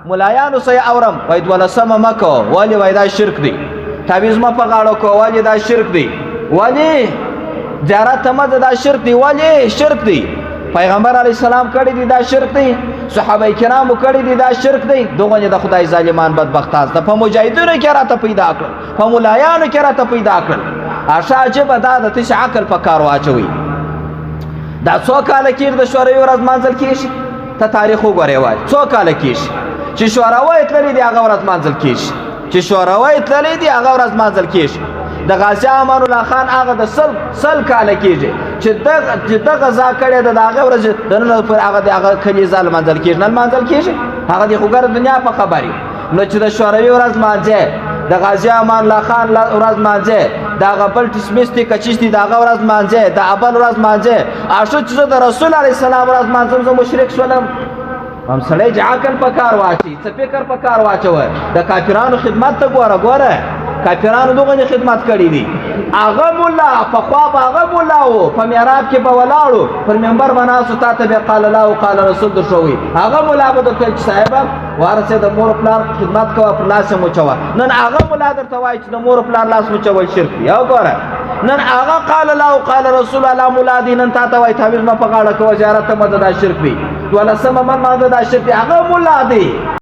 ملایانو سه اورم وای دولسمه مکو ولی وای دا شرک دی، تعویذ مه په غاړه کو ولی دا شرک دی، ولی زیارت ته مه دا شرک دی، ولی شرک دی، پیغمبر علی السلام کړی دی دا شرک دی، صحابه کرامو کړی دی دا شرک دی. دغه د خدای ظالمان بدبختاز د په مجاهدینو کې راته پیدا کړل، په ملایانو کې راته پیدا کړل. اشه عجبه دا د تش عقل په کار واچوي. دا څو کاله کېږي د شوروي ورځ لمانځل کېږي؟ ته تاریخ وګورې وای څو کاله کېږي چې شوروي تللی دی هغه ورځ لمانځل کېږي، چې شوروي تللی دی هغه ورځ لمانځل کېږي. د غازي امان الله خان هغه د سل سل کاله کېږي چې دغه چې دغه غزا کړې ده، د هغې ورځې د نن پر هغه د هغه کلیزه لمانځل کېږي، نه لمانځل کېږي. هغه د خو ګره دنیا په خبرې. نو چې د شوروي ورځ لمانځي، د غازي امان الله خان ورځ لمانځي، د هغه بل ټسمس دی کچیش دی د هغه ورځ لمانځي، د ابل ورځ لمانځي، اشو چې زه د رسول علیه السلام ورځ لمانځم زه مشرک شولم. هم سړی چې عقل په کار واچي، څه فکر په کار واچوه، د کافرانو خدمت ته ګوره ګوره، کافرانو دغه خدمت کړی دی. هغه ملا پخوا به هغه ملا و، په محراب کې به ولاړو، پر منبر به ناست و، تا ته به قال الله او قال رسول درښووي. هغه ملا به درته چې صاحبه وارسې د مور پلار خدمت کوه، پر لاس یې مچوه. نن هغه ملا درته وایي چې د مور پلار لاس مچول شرک دی. او ګوره نن هغه قال الله او قال رسول الله ملا دی نن تا ته وایي تعویذ مه په غاړه کوه، زیارت ته مه ځه، دا شرک دی، دولسمه مه لمانځه، دا شرک دی. هغه ملا دی.